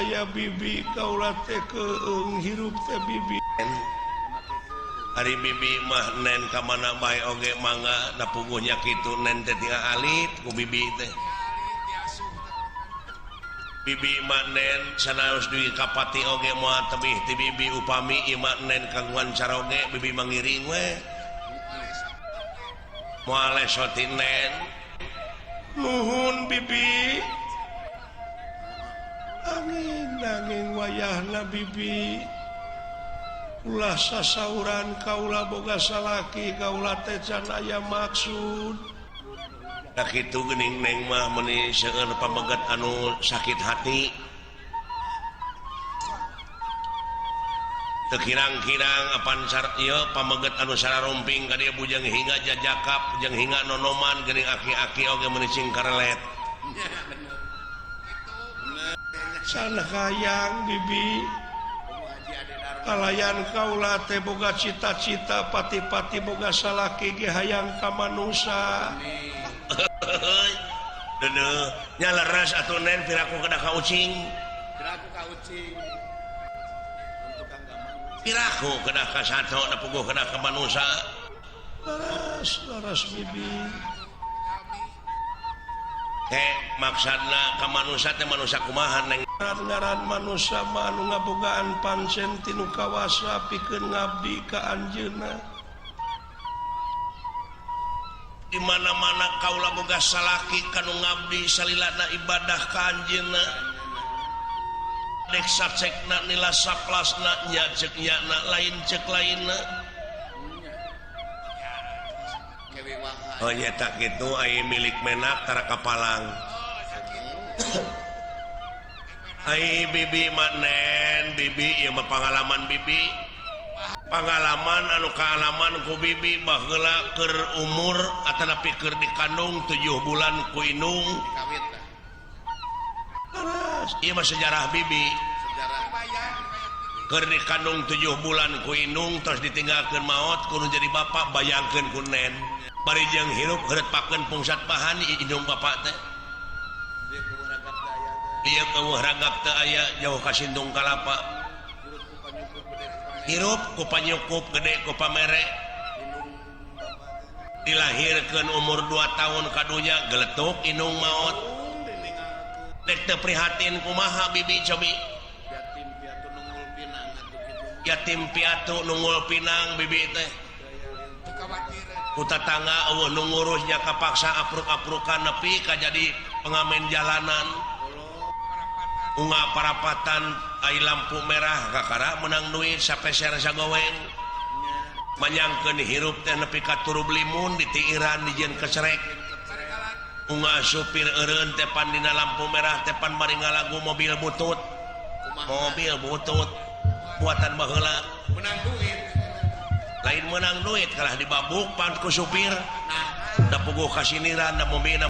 Aya bibi kaula teh keung hirup teh bibi. Ari bibi mah nen ka mana bae oge mangga da puguhnya kitu nen teh tinggal alit ku bibi teh. Bibi mah nen sanaos dugi ka pati oge moal tebih ti bibi upami ieu mah nen kagungan caroge bibi mangiring we. Moal leso ti nen. Nuhun bibi. Angin nanging wayahna bibi. Ulah sasauran kaula boga salaki kaula teh can aya maksud. Da kitu geuning neng mah meuni seueur pameget anu sakit hati. Teu kirang-kirang apan ieu pameget anu sararumping ka dieu bujang hingga jajakap jeung hingga nonoman geuning aki-aki oge meuni cing karelet. Can hayang bibi. Kalayan kaula teh boga cita-cita pati-pati boga salaki ge hayang ka manusa. Deudeuh nya leres atuh nen piraku kedah ka ucing. Piraku ka ucing. Piraku kedah ka sato da puguh kedah ka manusa. Leres leres bibi. He maksudna ka manusa teh manusa kumaha neng? Ngaran manusa mah anu ngabogaan pancen tinu kawasa pikeun ngabdi ka anjeunna. Di mana-mana kaula boga salaki kanu ngabdi salilana ibadah ka anjeunna. Dek sacekna nila saplasna nya ceuk nyana lain ceuk lainna. Oh nya tak kitu ai milik menak tara kapalang. Ai bibi mah nen bibi ieu mah pangalaman bibi. Pangalaman anu kaalaman ku bibi baheula keur umur atanapi keur dikandung 7 bulan ku indung. Ieu mah sejarah bibi. Keur dikandung 7 bulan ku indung terus ditinggalkeun maot kudu jadi bapak bayangkeun ku nen. Bari jeung hirup heureutpakeun pungsat bahan indung bapak teh. Ieu keueuh ragap teu aya jauh ka sindung kalapa. Hirup ku panyukup gede ku pamere. Dilahirkeun umur 2 tahun kadunya geletuk indung maot. Dek teu prihatin kumaha bibi cobi. Yatim piatu nunggul pinang bibi teh. Ku tatangga eueuh nu ngurus nya kapaksa apruk-aprukan nepi ka jadi pengamen jalanan. Unga parapatan ai lampu merah kakara menang duit sapeser sagoweng. Manyangkeun hirup teh nepi ka turub limun ditiiran dijieun kecerek. Unga supir eureun teh pan dina lampu merah teh pan bari ngalagu mobil butut. Mobil butut buatan baheula. Menang duit. Lain menang duit kalah dibabuk pan ku supir. Da puguh kasiniran da mobilna